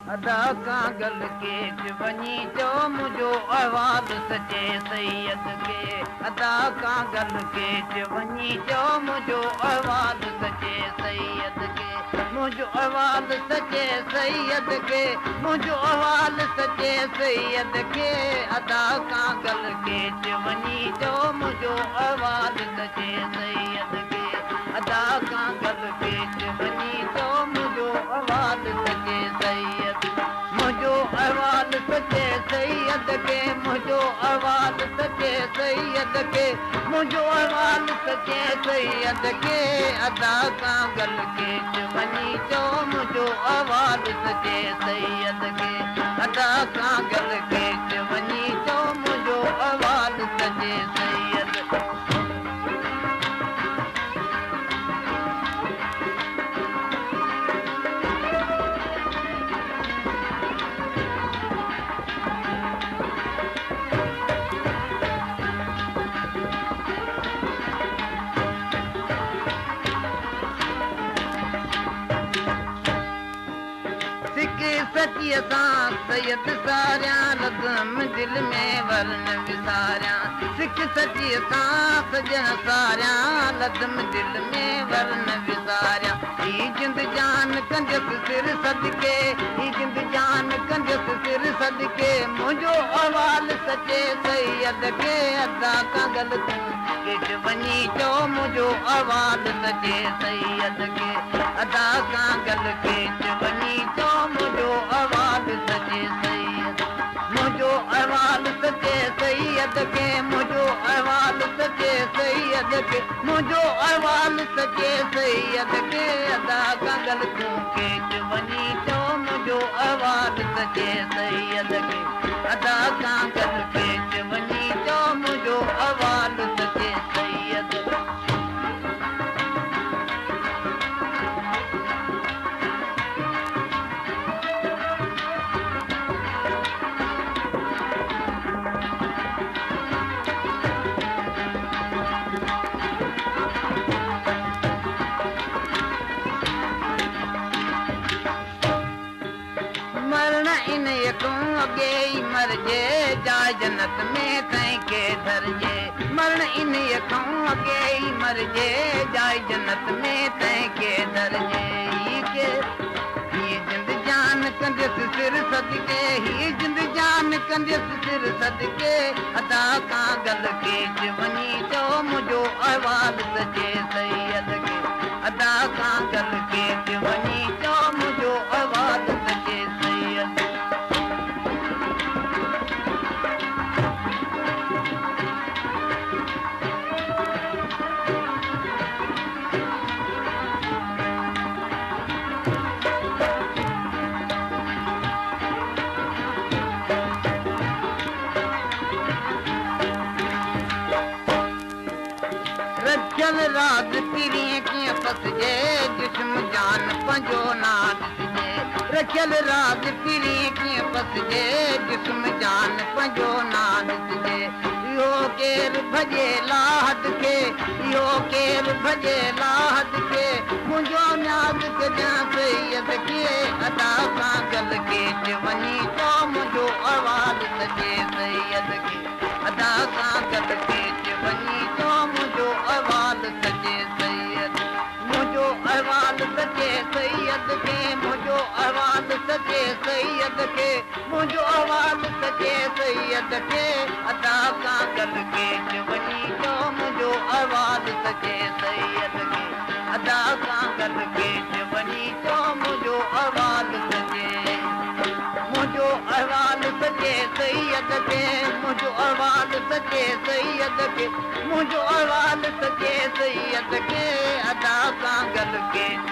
अदा का गल केच वञी चओ मुंहिंजो अहवाल सचे सैयद खे। अदा का गल केच वञी चओ मुंहिंजो अहवाल सचे सैयद खे। मुंहिंजो अहवाल सचे सैयद खे। मुंहिंजो अहवाल सचे सैयद खे। अदा का गल केच वञी चओ मुंहिंजो अहवाल सचे सैयद खे। अदा का गल केच वञी चओ मुंहिंजो अहवाल सचे सैयद। मुंहिंजो अहवाल सचे सैयद खे। मुंहिंजो अहवाल सचे सैयद खे। मुंहिंजो अहवाल सचे सैयद खे। अदा का गल केच वञी चओ मुंहिंजो अहवाल सचे सैयद खे। अदा का गल केच वञी चओ मुंहिंजो अहवाल सचे सैयद। सचीअ सां सैयद सारियां लधम दिल में वरन विसारियां। सिख सचीअ सां सजण सारियां लधम दिल में वरन विसारियां। ही जिंद जान कंदुसि सिर सदके। ही जिंद जान कंदुसि सिर सदके। मुंहिंजो अहवाल सचे सैयद खे। अदा का गल तूं केच वञी चओ मुंहिंजो अहवाल सचे सैयद खे। अदा का गल केच वञी चओ मुंहिंजो अहवाल सचे सैयद। मुंहिंजो अहवाल सचे सैयद खे। मुंहिंजो अहवाल सचे सैयद खे। मुंहिंजो अहवाल सचे सैयद खे। अदा का गल तूं केच वञी चओ मुंहिंजो अहवाल सचे सैयद खे। अदा का गल केच वञी चओ मुंहिंजो अहवाल सचे सैयद। मरण इन तूं अॻे ई मरिजे जाए जन्नत में तंहिंखे धरिजे। मरण इन खां अॻे ई मरिजे जाए जन्नत में तंहिंखे धरिजे। हीअ जिंद जान कंदुसि सिर सदके। हीअ जिंद जान कंदुसि सिर सदके। अदा का गल केच वञी चओ मुंहिंजो अहवाल सचे सैयद खे। अदा का गल केच वञी चओ मुंहिंजो अहवाल सचे सैयद। रखियल राज़ पीरीअ कीअं पसजे जिस्म जान पंहिंजो ना ॾिसजे। रखियल राज़ पीरीअ कीअं पसजे जिस्म जान पंहिंजो ना ॾिसजे। इहो केरु भॼे लाहद खे। इहो केरु भॼे लाहद खे। मुंहिंजो नियाज़ कजां सैयद खे। अदा का गल केच वञी चओ मुंहिंजो अहवाल सचे सैयद खे। अदा का गल केच वञी चओ मुंहिंजो अहवाल सचे सैयद। मुंहिंजो अहवाल सचे सैयद खे। मुंहिंजो अहवाल सचे सैयद खे। मुंहिंजो अहवाल सचे सैयद खे। अदा का गल केच वञी चओ मुंहिंजो अहवाल सचे सैयद खे। अदा का गल केच वञी चओ मुंहिंजो अहवाल सचे। मुंहिंजो अहवाल सचे सैयद खे। मुंहिंजो अहवाल सचे सैयद खे। मुंहिंजो अहवाल सचे सैयद खे। अदा का गल केच